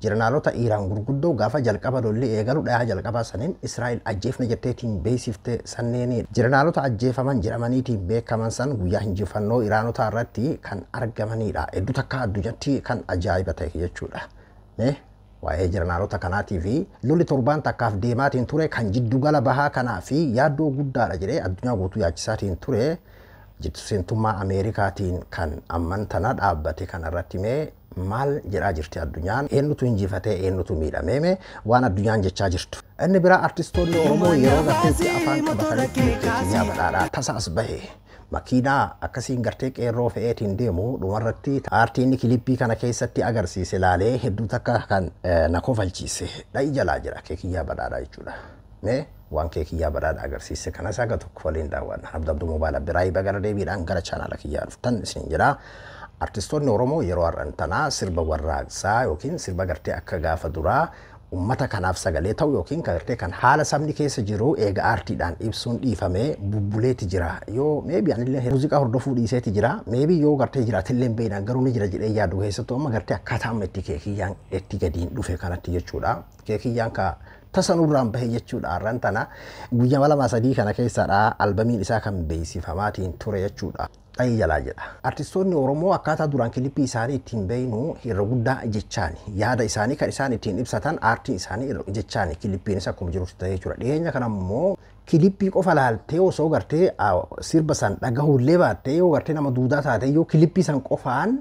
Jeneraalota Iiraan gurguddoo gaafa jalqaba lolli eegalu dhayaa jalqabaa saniin Israa'el ajjeefne jetteetiin beeksifte sanneeni. Jeneraalota ajjeefaman jedhamaniitiin beekaman san guyyaa injifannoo Iraanotaa irratti kan argamanidha. Hedduu takka addunyaatti kan ajaa'iba ta'e jechuudha. Mee waa'ee jeneraalota kanaatii fi lolli torbaan takkaaf deemaatiin ture kan jiddugala bahaa kanaa fi yaaddoo guddaadha jedhee addunyaa guutuu yaachisaatiin ture jiddu seentummaa Ameerikaatiin kan amman tana dhaabbate kanarratti mee maal jedhaa jirti addunyaan? Eenyutu injifatee, eenyutu miidhamee? Waan addunyaan jechaa jirtu. Inni biraa artistoonni Oromoo yeroo garteetti afaan qabatanitti Keekiyyaa Badhaadhaa tasa as bahe. Makiinaa akkasiin gartee qeerroo fe'eetiin deemu dhumarratti aartiin kilippii kana keessatti agarsiise laalee hedduu takka kan na kofalchiise. Dha'i jalaa jira Keekiyyaa Badhaadhaa jechuudha. Mee waan Keekiyyaa Badhaadhaa agarsiise kanas haga tokko waliin daawwanna. Abdabduu Moobaayil biraa gara deebiidhaan gara chaanaala kiyyaa dhuftan isin jira. Artistoonni Oromoo yeroo har'an tanaa sirba warraaqsaa yookiin sirba gartee akka gaafa duraa ummata kanaaf sagalee ta'u yookiin gartee kan haala sabni keessa jiru eega aartiidhaan ibsuun dhiifamee bubbuleeti jira. Yoo maybe anillee muuziqaa hordofuu dhiiseeti jira. Maybe yoo gartee jiraatillee hin beeknan, garuu ni jira jedhee yaadu. Keessattuu amma gartee akkaataa amma itti Keekiyyaan itti gadiin dhufe kanatti jechuudha. Keekiyyaan ka tasa nurraan bahe jechuudha. Har'an tana guyyaa 2 3 kana keessaadha albamiin isaa kan beeksifamaatiin ture jechuudha. Xayii jalaa jedha. Artistoonni Oromoo akkaataa duraan kilippii isaanii ittiin beeynu irra guddaa jechaani. Yaada isaanii kan isaan ittiin ibsatan, aartii isaanii jechaani, kilippiin isa akkuma jirutti ta'ee jechuudha. Dhiyeenya kana immoo kilippii qofa laaltee osoo gartee sirba san dhagahuullee baattee, yoo gartee nama duudaa taate, yoo kilippii san qofaan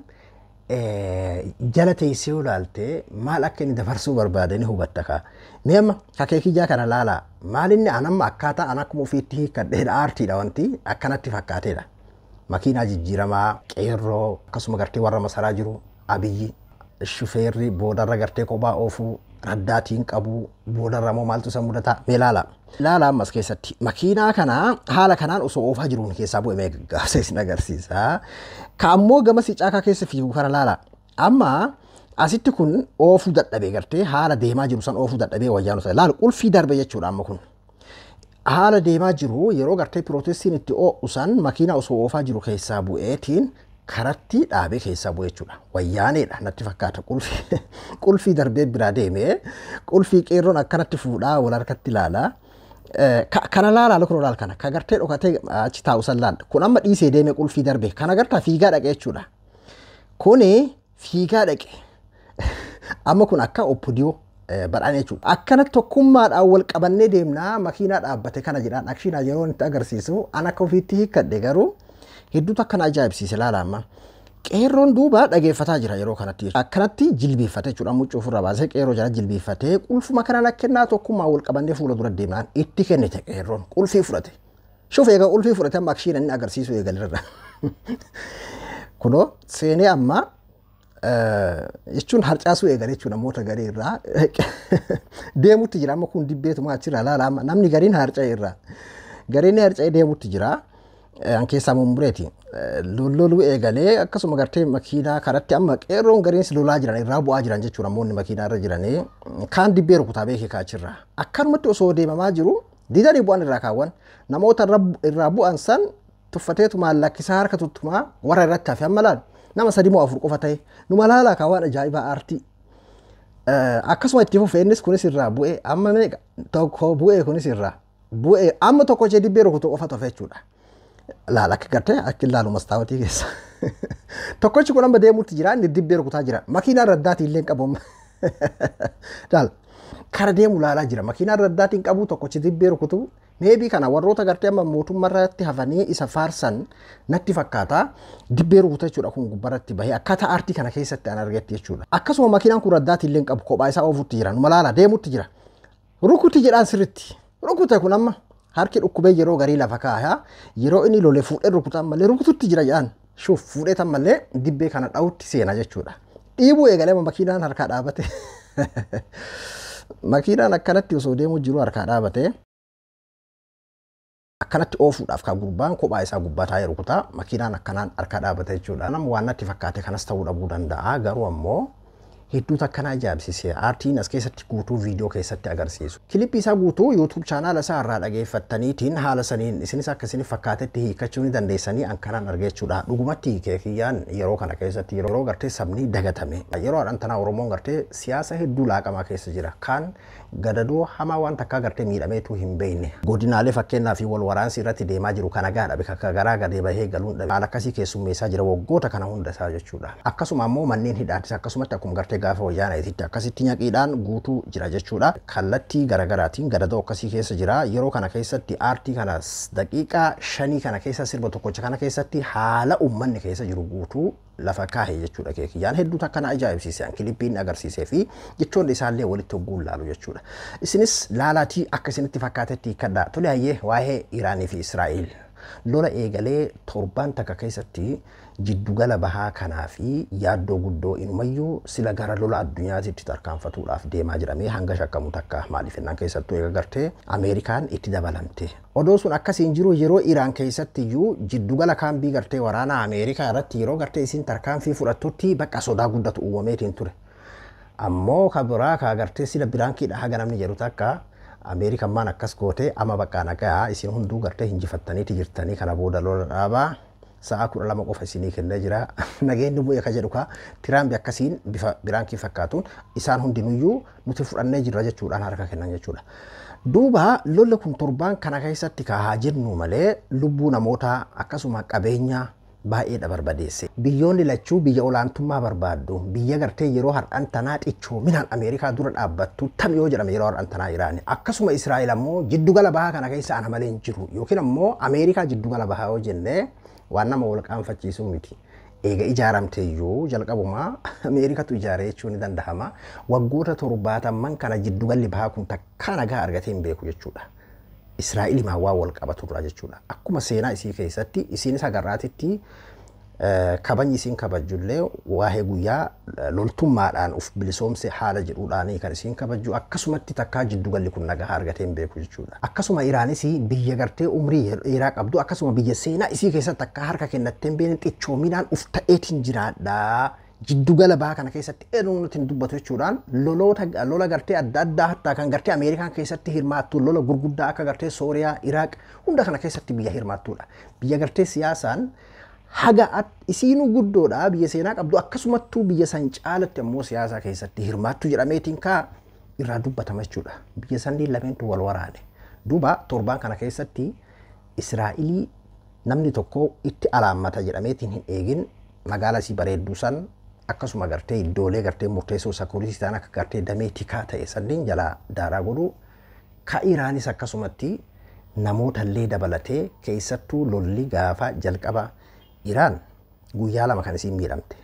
jala teessee yoo laalte maal akka inni dabarsuu barbaade ni hubatta kaa. Mee amma Keekiyyaa kana laalaa. Maal inni an amma akkaataa an akkuma ofiitti hiikkadheedha, aartiidha wanti akkanatti fakkaateedha. Makiinaa jijjiiramaa, qeerroo, akkasuma gartee warra masaraa jiru, Abiyyi, shufeerri boodarra gartee kophaa oofuu, raddaatiin qabu, boodarra immoo maaltu isa mudata mee laala. Laala ammas keessatti makiinaa kana haala kanaan osoo oofaa jiruun keessaa bu'e, mee gaafsa isin agarsiisa. Ka ammoo gama caakaa keessa fiigu kana laala. Amma asitti kun oofuu dadhabee, gartee haala deemaa jiru san oofuu dadhabee wayyaan osoo laala qulfii darbe jechuudha amma kun. Haala deemaa jiru yeroo gartee pirootestiin itti oo'u san makiinaa osoo oofaa jiru keessaa bu'eetiin karatti dhaabee keessaa bu'e jechuudha. Wayyaaneedha natti fakkaata, qulfii darbee biraa deemee qulfii qeerroon akkanatti fuudhaa wal harkatti ilaala. Kana laalaa, lukuma laal kana ka gartee dhokatee achi taa'u san laal. Kun amma dhiisee deemee qulfii darbe kana gartaa fiigaa dhaqe jechuudha. Kuni fiigaa dhaqe. Amma kun akka oppodiyoo badhaan jechuudha. Akkana tokkummaadhaan wal qabannee deemnaa, makiinaa dhaabbate kana jedhaan akshinaa yeroo itti agarsiisu an akka ofiitti hiikkadhe, garuu hedduutu akkana ajaa'ibsiise laala amma. Qeerroon duuba dhageeffataa jira yeroo kanatti. Akkanatti jilbeeffate jechuudha, muccuu ofirraa baasee qeerroo jala jilbeeffatee qulfuma kana kennaa, tokkummaa wal qabannee fuula dura deemnaan itti kennite, qeerroon qulfii fudhate. Shuuf egaa qulfii fudhate, amma akshiina inni agarsiisu eegalirra. Kunoo seenee amma jechuun harcaasuu eegale jechuun namoota garii irraa deemutti jira. Amma kun dibbeetuma achirraa laala, amma namni gariin harca'e irraa gariin harca'ee deemutti jira. An keessaa mummureeti. Lololuu eegalee akkasuma gartee makiinaa karatti amma qeerroon gariinis lolaa jiran, irraa bu'aa jiran jechuudha namoonni makiinaa irra jiranii kaan dibbee rukutaa beekee kaachirraa. Akkanumatti osoo deemamaa jiru didanii bu'an irraa kaawwan namoota irraa bu'an san tuffateetu maallakkisaa harka tuttumaa warra irratti hafe amma laal nama sadi moo afur qofa ta'e numa laalaa kaawwan ajaa'ibaa aartii. Akkasuma itti fufe, innis kunis irraa bu'ee, amma meeqa tokko bu'ee, kunis irraa bu'ee, amma tokko ishee dibbee rukutu qofa tofe jechuudha. Laala akka gartee akka ilaalu mastaawotii keessa. Tokkochi kun amma deemuutti jira, inni dibbee rukutaa jira. Makiinaa raddaatii illee hin qabu amma. Laala kara deemu laalaa jira. Makiinaa raddaatiin qabu, tokkochi dibbee rukutu. Maybe kana warroota gartee amma mootummaa irratti hafanii isa faarsan natti fakkaata. Dibbee rukuta jechuudha kun gubbarratti bahee akkaataa aartii kana keessatti an argetti jechuudha. Akkasuma makiinaan kun raddaatii illee hin qabu, kophaa isaa oofutti jira. Numa laala deemutti jira. Rukuti jedhaan sirritti. Rukute kun amma harki dhukkubee yeroo garii lafa kaayaa, yeroo inni lole fuudhee rukutan malee rukututti jira jedhaan. Shuuf fuudhee tan malee dibbee kana dha'utti seena jechuudha. Dhiibuu eegalee makiinaan harkaa dhaabate. Makiinaan akkanatti osoo deemuu jiru harkaa dhaabate. Akkanatti oofuudhaaf kan gurbaan kophaa isaa gubbaa taa'ee rukutaa, makiinaan akkanaan harkaa dhaabate jechuudha. Nama waan natti fakkaate kanas ta'uu dhabuu danda'a, garuu ammoo Hedduu takkana ajaa'ibsiise. Aartiin as keessatti guutuu viidiyoo keessatti agarsiisu. Kilippii isaa guutuu YouTube chaanaala isaa irraa dhageeffattaniitiin haala saniin isinis akka isiniif fakkaatetti hiikachuu ni dandeessanii an kanaan argachuudha. Dhugumatti Keekiyyaan yeroo kana keessatti yeroo gartee sabni dagatame. Yeroo har'aan tanaa Oromoon gartee siyaasa hedduu laaqamaa keessa jira. Kaan gadadoo hamaa waan takkaa gartee miidhameetu hin beekne. Godinaalee fakkeenyaa fi wal waraansi irratti deemaa jiru kana gaadha bakka garaa gadee bahee galuun dhabe. Haala akkasii keessummeessaa jira waggoota kana hunda isaa jechuudha. Akkasuma ammoo manneen hidhaatis akkasumatti akkuma gartee gaafa wayyaana akkasitti nyaqiidhaan guutuu jira jechuudha. Kallattii garaagaraatiin gadadoo akkasii keessa jira. Yeroo kana keessatti aartii kana daqiiqaa 5 kana keessa sirba tokkocha kana keessatti haala uummanni keessa jiru guutuu lafa kaahee jechuudha. Keekiyyaan hedduu takkana ajaa'ibsiise kilippiin agarsiisee fi jechoonni isaallee walitti hogguun laalu jechuudha. Isinis laalaatii akka isinitti fakkaatetti hiikkadhaa. Tole hayyee waa'ee Iraanii fi Israa'el. Lola eegalee torbaan takka keessatti jiddugala bahaa kanaa fi yaaddoo guddoo inumayyuu sila gara lola addunyaatitti tarkaanfatuudhaaf deemaa jiramee hanga shakkamu takka maaliif jennaan keessattuu eega gartee Ameerikaan itti dabalamte. Odoo sun akkasiin jiru yeroo Iraan keessatti iyyuu jiddugala kaambii gartee waraana Ameerikaa irratti yeroo gartee isiin tarkaanfii fudhattutti bakka sodaa guddatu uumameetiin ture. Ammoo ka biraa ka gartee sila biraankiidha haga namni jedhu takka Ameerikaan maan akkas goote amma bakka nagaa isin hunduu gartee hinjifattaniiti jirtanii kana booda lola dhaabaa sa'a 12 qofa isinii kennee jira. Nageenyi bu'e ka jedhu ka Tiraampi akkasiin bifa biraankii fakkaatuun isaan hundinuyyuu nuti fudhannee jirra jechuudhaan harka kennan jechuudha. Duuba lolli kun torbaan kana keessatti haa jennu malee lubbuu namootaa akkasuma qabeenya baay'eedha barbadeesse. Biyyoonni lachuu biyya olaantummaa barbaaddu biyya gartee yeroo har'aan tanaa xichoominaan Ameerikaa dura dhaabbattu tam yoo jedhame yeroo har'aan tanaa Iraani. Akkasuma Israa'el ammoo jiddugala bahaa kana keessa ana malee hin jiru yookiin ammoo Ameerikaa jiddugala bahaa yoo jenne waan nama wal qaanfachiisuu miti. Eega ijaaramte iyyuu jalqabumaa Ameerikatu ijaare jechuun ni danda'ama. Waggoota 70 kana jiddugalli bahaa kun takkaa nagaa argatee hin beeku jechuudha. Israa'el himaa waan wal qabatu irraa jechuudha. Akkuma seenaa isii keessatti isiinis agarraatitti kabajni isiin kabajjullee waa'ee guyyaa loltummaadhaan of bilisoomse haala jedhuudhaan kan isiin kabajju akkasumatti takkaa jiddugalli kun nagaa argatee hin beeku jechuudha. Akkasuma Iraanis biyya gartee umrii dheeraa qabdu akkasuma biyya seenaa isii keessatti takkaa harka kennattee hin beekne xichoominaan uf ta'eetiin jiraadha. Jiddugala bahaa kana keessatti eenyuun nuti hin dubbatu jechuudhaan lola gartee adda addaa hattaa kan gartee Ameerikaan keessatti hirmaattu lola gurguddaa akka gartee Sooriyaa, Iraaq hunda kana keessatti biyya hirmaattudha. Biyya gartee siyaasaan haga isiinuu guddoodha biyya seenaa qabdu akkasumattuu biyya san caalatti ammoo siyaasa keessatti hirmaattu jedhameetiin kaa irraa dubbatama jechuudha. Biyya sanniin lameentu wal waraane. Duuba torbaan kana keessatti Israa'ilii namni tokko itti alaammata jedhameetiin hin eegin magaalaa isii bareedduu san akkasuma gartee iddoolee gartee murteessoo sakuriitii ta'an akka gartee damee tikaa ta'e sanniin jalaa daaraa godhu ka Iraanis akkasumatti namootallee dabalatee keessattuu lolli gaafa jalqaba Iraan guyyaa 2 kan isiin miidhamte.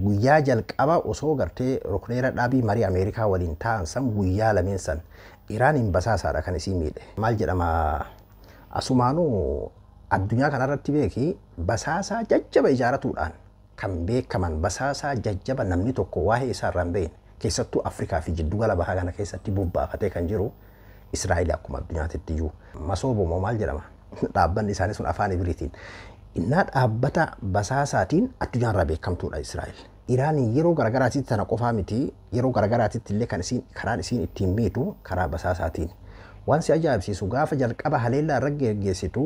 Guyyaa jalqaba osoo gartee rukneera dhaabii marii Ameerikaa waliin ta'an san guyyaa lameen san Iraan hin basaasaadha kan isiin miidhe. Maal jedhama asumaanuu addunyaa kanarratti beeki basaasaa jajjaba ijaaratuudhaan kan beekaman basaasaa jajjaba namni tokko waa'ee isaa irraa hin beekne keessattuu Afrikaa fi jiddugala bahaa kana keessatti bobbaafatee kan jiru Israa'el akkuma addunyaatitti iyyuu. Masoobomoo maal jedhama dhaabbanni isaanii sun afaan Ibriitiin. Innaa dhaabbata basaasaatiin addunyaarraa beekamtuudha Israa'el. Iraan yeroo garagaraatitti tana qofaa miti yeroo garagaraatitti illee kan isiin karaan isiin ittiin miitu karaa basaasaatiin. Waan si ajaa'ibsiisu gaafa jalqaba haleellaa irra geggeessitu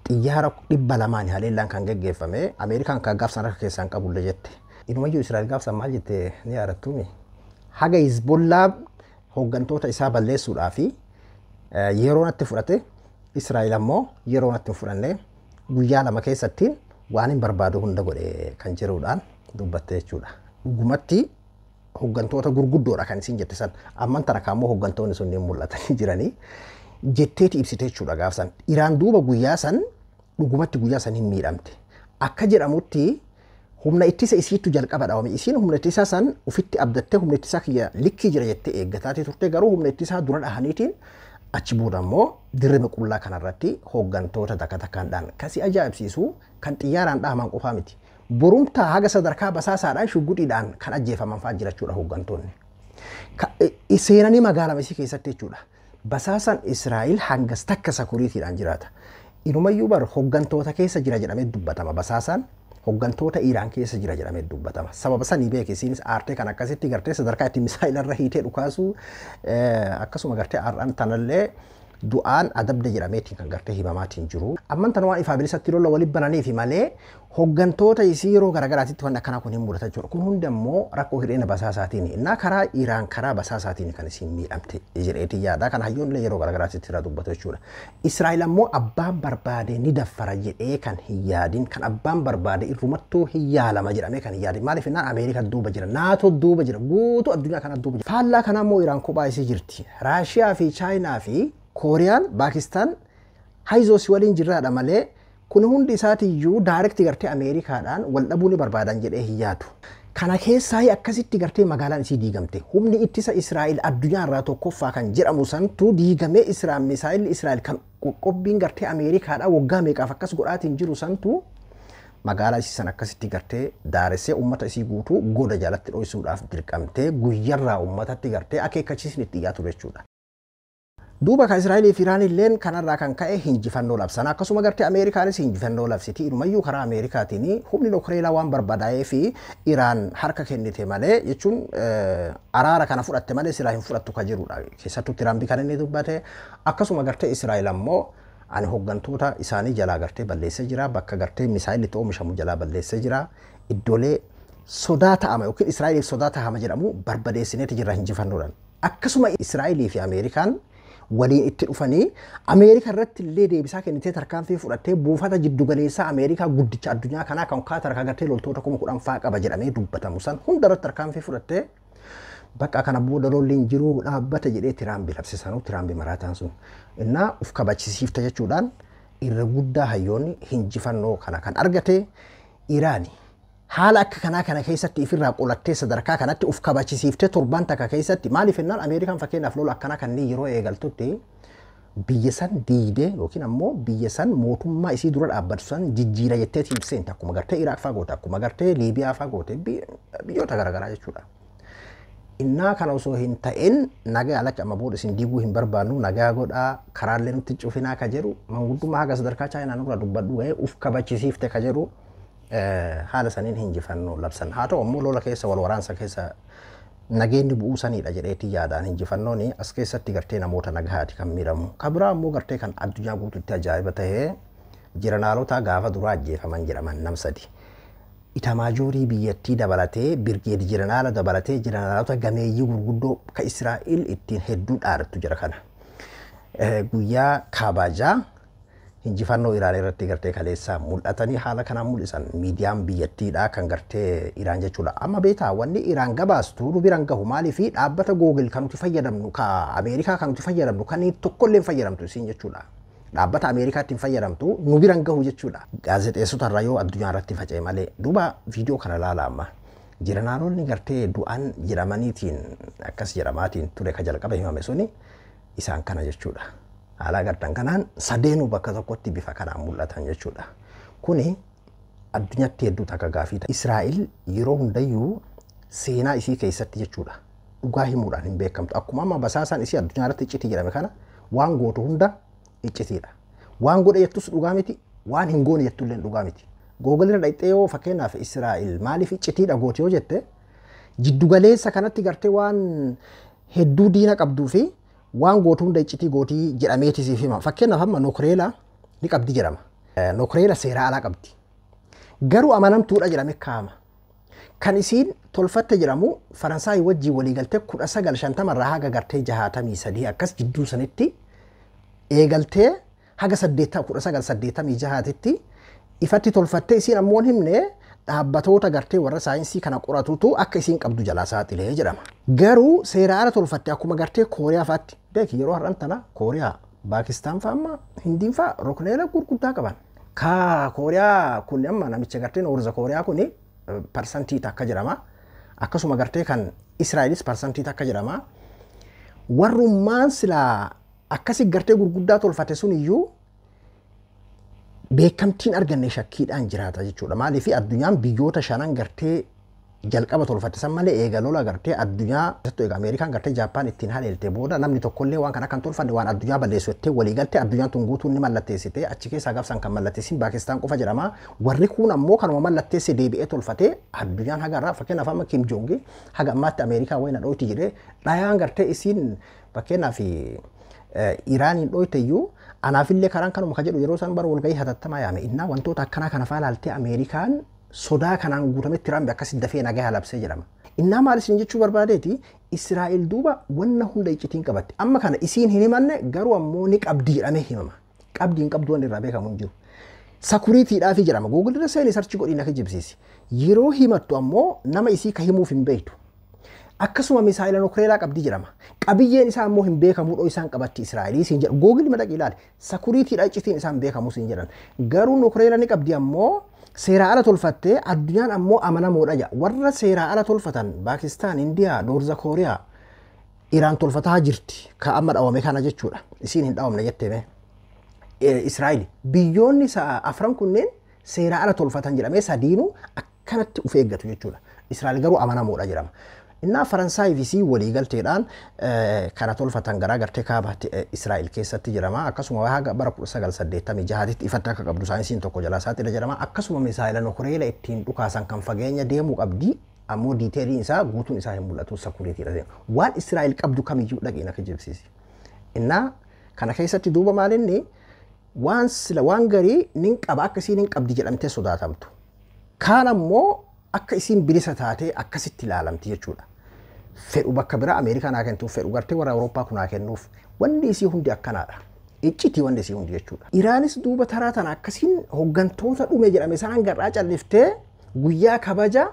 xiyyaara 200 haleellaan kan geggeeffame Ameerikaan kan gaafsan harka keessaan qabullee jette. Inumayyuu Israa'el gaafsan maal jette ni yaadattuumi. Haga Hizbollaa hooggantoota isaa balleessuudhaa fi yeroo natti fudhate Israa'el ammoo yeroo natti hin fudhanne guyyaa 2 keessattiin waan hin barbaadu hunda godhe kan jiruudhaan dubbatte jechuudha. Dhugumatti hooggantoota gurguddoodha kan isin jette san amman tana kaammoo hooggantoonni sun ni mul'atanii jiranii jetteeti ibsite jechuudha gaafsan. Iraan duuba guyyaa san dhugumatti guyyaa san hin miidhamte. Akka jedhamutti humna ittisa isiittu jalqaba dhaawame. Isiin humna ittisaa san ufitti abdattee humna ittisaa kiyya likkii jira jettee eeggataatee turte garuu humna ittisaa dura dhahaniitiin achi booda ammoo dirree qullaa kanarratti hooggantoota takka takkaan dhahan. Kasi ajaa'ibsiisu kan xiyyaaraan dhahaman qofaa miti. Borumtaa haga sadarkaa basaasaadhaan shugguxiidhaan kan ajjeefaman fa'aa jira jechuudha hooggantoonni. Seenanii magaalaa isii keessatti jechuudha. Basaasaan Israa'el hangas takka sakuriitiidhaan jiraata. Inumayyuu bar hooggantoota keessa jira jedhamee dubbatama. Basaasaan Hoggantoota Iraan keessa jira jedhamee dubbatama. Sababa sanii beeke isiinis aartee kan akkasitti gartee sadarkaa itti misaa'ilarra hiitee dhukaasu akkasuma gartee har'aan tanallee du'aan adabde jedhameetiin kan gartee himamaatiin jiru. Amman tan waan ifaa bilisatti lola waliin bananiifi malee hoggantoota isii yeroo garaagaraatitti waan akkanaa kun hin mudata jechuudha. Kun hundi ammoo rakkoo hir'ina basaasaatiin innaa karaa Iraan karaa basaasaatiin kan isiin miidhamte jedheetiin yaada. Kan hayyoon illee yeroo garaagaraatitti irraa dubbatu jechuudha. Israa'el ammoo abbaan barbaade ni daffara jedhee kan hin yaadin, kan abbaan barbaade irrumattuu hin yaalama jedhamee kan hin yaadin. Maaliif innaan Ameerikaa duuba jira, Naatoo duuba jira, guutuu addunyaa kana duuba jira. Faallaa kanaa immoo Iraan kophaa isii jirti. Raashiyaa fi Chaayinaa fi Kooriyaan, Paakistaan hayizoos waliin jirraadha malee kun hundi isaatiiyyuu direct gartee Ameerikaadhaan wal dhabuu ni barbaadan jedhee hin yaadu. Kana keessaa akkasitti gartee magaalaan isii diigamte. Humni ittisa Israa'el addunyaa irraa tokkoffaa kan jedhamu santu diigamee Israa'el misaa'illi Israa'el kan qoqqobbiin gartee Ameerikaadhaan waggaa meeqaaf akkas godhaatiin jiru santu magaalaa isii san akkasitti gartee daaressee uummata isii guutuu goda jalatti dho'isuudhaaf dirqamtee guyyarraa uummatatti gartee akeekkachiisni itti dhiyaatu jechuudha. Duuba kan Israa'elii fi Iraan illeen kanarraa kan ka'e hinjifannoo labsan. Akkasuma gartee Ameerikaanis hinjifannoo labsiti. Inumayyuu karaa Ameerikaatiin humni Nukleeraa waan barbadaa'ee fi Iraan harka kennite malee jechuun araara kana fudhatte malee silaa hin fudhattu ka jirudha. Keessattuu Tiraampi kan inni dubbate. Akkasuma gartee Israa'el ammoo ani hoggantoota isaanii jalaa gartee balleessee jira. Bakka gartee misaa'illi itti oomishamu jalaa balleessee jira. Iddoolee sodaa ta'ama yookiin Israa'eliif sodaa ta'ama jedhamu barbadeessineeti jirra hinjifannoodhaan. Akkasuma Israa'elii fi Ameerikaan waliin itti dhufanii Ameerikaa irratti illee deebisaa kennitee tarkaanfii fudhattee buufata jiddugaleessaa Ameerikaa guddicha addunyaa kanaa kan Kaatar kan gartee loltoota 10,000 fa'aa qaba jedhamee dubbatamu san hunda irratti tarkaanfii fudhattee bakka kana booda lolli hin jiru dhaabbata jedhee Tiraampi labsisanuu Tiraampi maraataan sun innaa uf kabachisiifta jechuudhaan irra guddaa hayyoonni hinjifannoo kana kan argate Iraani. Haala akka kanaa kana keessatti ifirraa qolattee sadarkaa kanatti uf kabachisiiftee torban takka keessatti maaliif ennaan Ameerikaan fakkeenyaaf lola akkanaa kanneen yeroo eegaltutti biyya san diidee yookiin ammoo biyya san mootummaa isii dura dhaabbatu san jijjiira jettee seente akkuma gartee Iraaq fa'aa goote akkuma gartee Liibiyaa fa'aa goote biyyoota garaagaraa jechuudha. Innaa kana osoo hin ta'in nagaa alatti amma booda isin diiguu hin barbaannu nagaa godhaa karaalee nutti cufinaa ka jedhu manguddummaa haga sadarkaa Chaayinaa nurraa dubbadhu ga'ee uf kabachisiifte ka jedhu haala saniin hinjifannoo labsan. Haa ta'u ammoo lola keessa wal waraansa keessa nageenyi bu'uu saniidha jedheetii yaadaan hinjifannoon as keessatti gartee namoota nagahaati kan miidhamu. Kan biraa ammoo gartee kan addunyaa guutuutti ajaa'iba tahee jiranaalota gaafa duraa ajjeefaman jedhaman nam sadi. Itamaajorii biyyattii dabalatee birgeed jiranaala dabalatee jiranaalota gameeyyii gurguddoo ka Israa'el ittiin hedduu dhaadattu jira kana. Guyyaa kabajaa hinjifannoo Iraan irratti gartee kaleessaa mul'atanii haala kanaan mul'isan miidiyaan biyyattiidha kan gartee Iraan jechuudha. Amma beekaa wanni Iraan gabaastu nu biraan gahu maaliif dhaabbata Google kan nuti fayyadamnu ka Ameerikaa kan nuti fayyadamnu kan tokkollee hin fayyadamtu isiin jechuudha. Dhaabbata Ameerikaatti hin fayyadamtu nu biraan gahu jechuudha. Gaazexeessota irraa yoo addunyaa irratti faca'e malee duuba viidiyoo kana ilaala amma. Jiranaalonni gartee du'an jedhamaniitiin akkas jedhamaatiin ture ka jalqaba himame suni isaan kana jechuudha. Haala agartan kanaan sadeenuu bakka tokkotti bifa kanaan mul'atan jechuudha. Kuni addunyaatti hedduu takka gaafii ta'a. Israa'el yeroo hundayyuu seenaa isii keessatti jechuudha. Dhugaa himuudhaan hin beekamtu. Akkuma amma basaasaan isii addunyaa irratti iccitii jedhame kana waan gootu hunda iccitiidha. Waan godhe jettus dhugaa miti, waan hin goone jettullee dhugaa miti. Google irra dhaqxee yoo fakkeenyaaf Israa'el maaliif iccitiidha goote yoo jette jiddugaleessa kanatti gartee waan hedduu diina qabduu fi waan gootu hunda iccitii gootii jedhameeti siif hima. Fakkeenyaaf amma Nukleela ni qabdi jedhama. Nukleela seera alaa qabdi. Garuu amanamtuudha jedhame kaa'ama. Kan isiin tolfatte jedhamu Faransaay wajjin waliigaltee 1950 irraa haga gartee 63 akkas jidduu sanitti eegaltee haga 1986tti ifatti tolfattee isiin ammoo hin himne dhaabbatoota gartee warra saayinsii kana qoratutu akka isiin qabdu jalaa saaxilee jedhama. Garuu seera ala tolfatte akkuma gartee Kooriyaa fa'aatti beeki yeroo har'an tana Kooriyaa, Paakistaan fa'a amma Hindiin fa'a rokneela gurguddaa qaban. Ka Kooriyaa kun amma namicha gartee Noorza Kooriyaa kuni parsantii takka jedhama. Akkasuma gartee kan Israa'elis parsantii takka jedhama. Warrummaan silaa akkasi gartee gurguddaa tolfate sun iyyuu beekamtiin arganne shakkiidhaan jiraata jechuudha. Maaliif addunyaan biyyoota shanan gartee jalqaba tolfatte san malee eega lola gartee addunyaa keessattuu eega Ameerikaan gartee Jaappaan ittiin haleelte booda namni tokkollee waan kana kan tolfanne waan addunyaa balleessu jettee walii galtee addunyaan tun guutuun ni mallatteessite. Achi keessaa gaafsan kan mallatteessin Paakistaan qofa jedhama. Warri kun ammoo kanuma mallatteesse deebi'ee tolfatee addunyaan haga irraa, fakkeenyaaf amma Kim Jong haga ammaatti Ameerikaa wayina dhoyti jedhee dhayaan gartee isiin fakkeenyaaf Iraaniin dhoyte iyyuu anaafillee karaan kanuma ka jedhu yeroo isaan bara walgahii hatattamaa yaame. Innaa wantoota akkanaa kana faa ilaaltee Ameerikaan sodaa kanaan guutamee Tiraamp akkasitti dafee nagaa labsee jedhama. Innaa maal isin jechuu barbaadeeti, Israa'el duuba wanna hunda iccitiin qabatti. Amma kana isiin hin himanne, garuu ammoo ni qabdi jedhamee himama. Qabdi hin qabdu wanni irraa beekamu hin jiru. Securitydhaafi jedhama. Google irra seenii search godhii na kijibsiisi. Yeroo himattu ammoo nama isii ka himuuf hin beektu. Akkasuma misaa'ila nukleeraa qabdi jedhama. Qabiyyeen isaa ammoo hin beekamu, dhoo isaan qabatti Israa'elii siin jedhu. Google madaqii ilaali. Securitydha, iccitiin isaan beekamu siin jedhan. Garuu nukleera ni qabdi, ammoo seera ala tolfattee addunyaan ammoo amanamoodha jedha. Warra seera ala tolfatan Paakistaan, Indiyaa, North Kooriyaa, Iraan tolfataa jirti. Ka amma dhawame kana jechuudha. Isiin hin dhawamne jettee Israa'el. Biyyoonni afran kunneen seera ala tolfatan jedhamee sadiinuu akkanatti of eeggatu jechuudha. Israa'el garuu amanamoodha jedhama. Innaa Faransaayii fi isii waliigalteedhaan kana tolfatan garaa gartee kaaba Israa'el keessatti jedhama. Akkasuma haga bara 1986tti ifatti akka qabdu saayinsiin tokko jalaa saaxila jedhama. Akkasuma misaayila nukuleela ittiin dhukaasan kan fageenya deemuu qabdi. Ammoo detailiin isaa guutuun isaa hin mul'atu, securitydha. Waan Israa'el qabdu kamiyyuu dhaqeen akka jibsiisi. Innaa kana keessatti duuba maalinni waan sila waan garii nin qaba akka isiin hin qabdi jedhamtee sodaatamtu. Kaan ammoo akka isiin bilisa taatee akkasitti ilaalamti jechuudha. Fedhu bakka biraa Ameerikaan haa kennuuf, fedhu gartee warra Awurooppaa kun haa kennuuf, wanni isii hundi akkanaadha. Iccitii wanni isii hundi jechuudha. Iraanis duuba taraa tana akkasiin hooggantoota dhume jedhame sanaan garraa calliftee guyyaa kabaja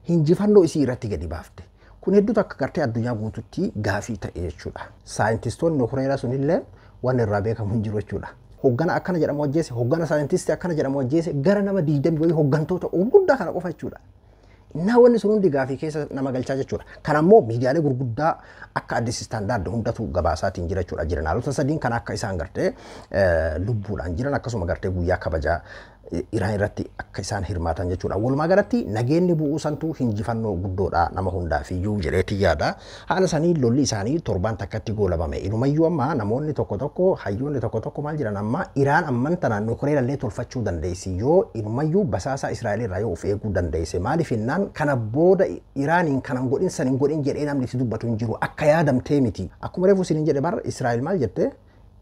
hinjifannoo isii irratti gadi baafte. Kun hedduutu akka gartee addunyaa guututti gaafii ta'e jechuudha. Saayintistoonni nukuleeraa sunillee waan irraa beekamu hin jiru jechuudha. Hoggana akkana jedhamu ajjeese, hoggana saayintistii akkana jedhamu ajjeese, gara nama 20 wayii hoggantoota gurguddaa kana qofa jechuudha. Innaa wanni sun hundi gaafii keessa nama galchaa jechuudha. Kan ammoo miidiyaalee gurguddaa akka Addis Standard hundatu gabaasaatiin jira jechuudha. Jeneraalota sadiin kan akka isaan gartee lubbuudhaan jiran, akkasuma gartee guyyaa kabajaa Iraan irratti akka isaan hirmaatan jechuudha. Walumaa galatti nageenyi bu'uu santuu hinjifannoo guddoodha nama hundaaf iyyuu jedheetti yaada. Haala sanii lolli isaanii torbaan takkatti goolabame. Inumayyuu amma namoonni tokko tokko, hayyoonni tokko tokko maal jedhan, amma Iraan amman tanaan nukuleerallee tolfachuu dandeessi yoo inumayyuu basaasa Israa'el irraa yoo of eeguu dandeesse. Maaliif jennaan kana booda Iraaniin kanan godhin san hin godhin jedhee namni itti dubbatu hin jiru, akka yaadamtee miti. Akkuma reefu isin jedhe bar, Israa'el maal jette?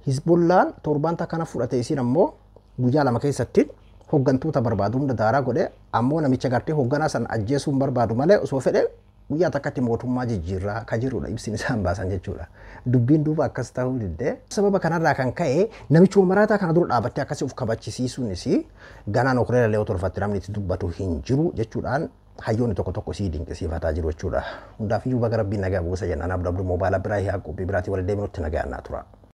Hizbollaan torbaan takkana fudhate, isiin ammoo guyyaa 2 keessatti hoggantoota barbaadu hunda daaraa godhe. Ammoo namicha gartee hogganaa san ajjeesuu hin barbaadu malee osoo fedhe guyyaa takkatti mootummaa jijjiirraa ka jirudha ibsin isaan baasan jechuudha. Dubbiin duuba akkas ta'uu diddee. Sababa kanarraa kan ka'e namichuma maraataa kana dura dhaabattee akkasii of kabachisiisuunis ganaa nukuleera illee tolfatte namni itti dubbatu hin jiru jechuudhaan hayyoonni tokko tokko sii dinqisiifataa jiru jechuudha. Hundaafiyyuu baga Rabbiin nagaa buusa jennaan. Abduu Abduu moobaayila biraa yaa qophii biraatii wal deebinutti nagaa annaa tura.